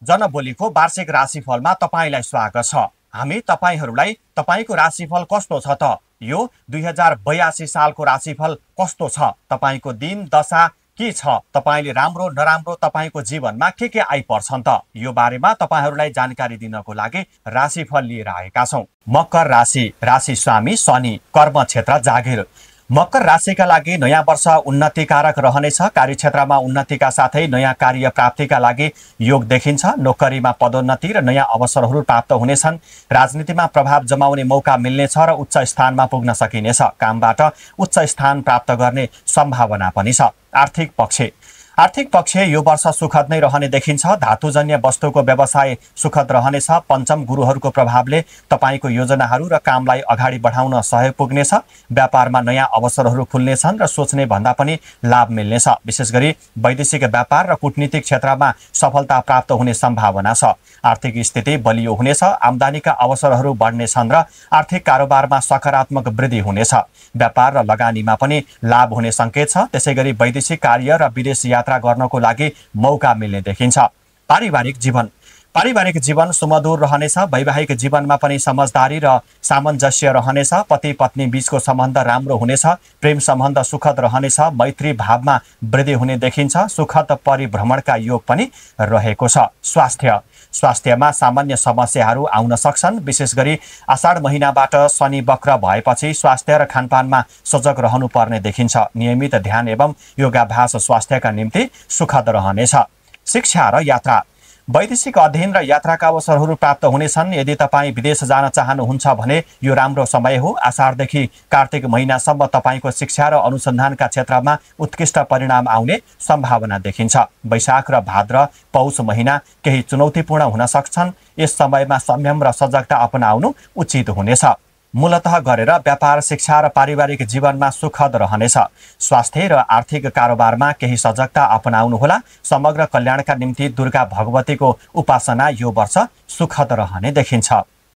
जनबोलीको वार्षिक राशिफलमा तपाईलाई स्वागत छ। हामी तपाईहरूलाई तपाईको राशिफल कस्तो छ त? यो 2082 सालको राशिफल कस्तो छ? तपाईको दिन दशा के छ? तपाईले राम्रो नराम्रो तपाईको जीवनमा के आइपर्छन् त? यो बारेमा तपाईहरूलाई जानकारी दिनको लागि राशिफल लिएर आएका छौं। मकर राशि, राशि स्वामी शनि, कर्म क्षेत्र जागिर। मकर राशिका लागि नयाँ वर्ष उन्नतिकारक रहनेछ। कार्यक्षेत्रमा उन्नतिका साथै नयाँ कार्य प्राप्तिका लागि योग देखिन्छ। नोकरीमा पदोन्नति र नयाँ अवसरहरू प्राप्त हुनेछन्। राजनीतिमा प्रभाव जमाउने मौका मिल्नेछ र उच्च स्थानमा पुग्न सकिनेछ। कामबाट उच्च स्थान प्राप्त गर्ने सम्भावना पनि छ। आर्थिक पक्ष यो वर्ष सुखद नै रहने देखिन्छ। धातुजन्य वस्तुको व्यवसाय सुखद रहनेछ। पञ्चम गुरुहरूको प्रभावले तपाईको योजनाहरू र कामलाई अगाडि बढाउन सहयोग पुग्नेछ। व्यापारमा नयाँ अवसरहरू खुल्नेछन् र सोच्ने भन्दा पनि लाभ मिल्नेछ। विशेष गरी वैदेशिक व्यापार र कूटनीतिक क्षेत्रमा सफलता प्राप्त हुने सम्भावना छ। आर्थिक स्थिति बलियो हुनेछ। आम्दानीका अवसरहरू बढ्नेछन् र आर्थिक कारोबारमा सकारात्मक वृद्धि हुनेछ। व्यापार र लगानीमा पनि लाभ हुने संकेत छ। त्यसैगरी वैदेशिक कार्य र विदेश यात्रा गर्नको लागि मौका मिल्ने देखिन्छ। पारिवारिक जीवन सुमधुर रहनेछ। वैवाहिक जीवनमा पनि समझदारी र सामञ्जस्य रहनेछ। पति पत्नी बीचको सम्बन्ध राम्रो हुनेछ। प्रेम सम्बन्ध सुखद रहनेछ। मैत्री भावमा वृद्धि हुने देखिन्छ। सुखद परिभ्रमणका योग पनि रहेको छ। स्वास्थ्यमा सामान्य समस्याहरू आउन सक्छन्। विशेष गरी आषाढ महिनाबाट शनि वक्र भएपछि स्वास्थ्य र खानपानमा सजग रहनुपर्ने देखिन्छ। नियमित ध्यान एवं योगाभ्यास स्वास्थ्यका निम्ति सुखद रहनेछ। शिक्षा र यात्रा। वैदेशिक अध्ययन र यात्राका अवसरहरू प्राप्त हुनेछन्। यदि तपाईँ विदेश जान चाहनुहुन्छ भने यो राम्रो समय हो। आषाढदेखि कार्तिक महिनासम्म तपाईको शिक्षा र अनुसन्धानका क्षेत्रमा उत्कृष्ट परिणाम आउने सम्भावना देखिन्छ। वैशाख र भाद्र पौष महिना केही चुनौतीपूर्ण हुन सक्छन्। यस समयमा संयम र सजगता अपनाउनु उचित हुनेछ। मूलतः गरेर व्यापार, शिक्षा र पारिवारिक जीवनमा सुखद रहनेछ। स्वास्थ्य र आर्थिक कारोबारमा केही सजगता अपनाउनुहोला। समग्र कल्याणका निम्ति दुर्गा भगवतीको उपासना यो वर्ष सुखद रहने देखिन्छ।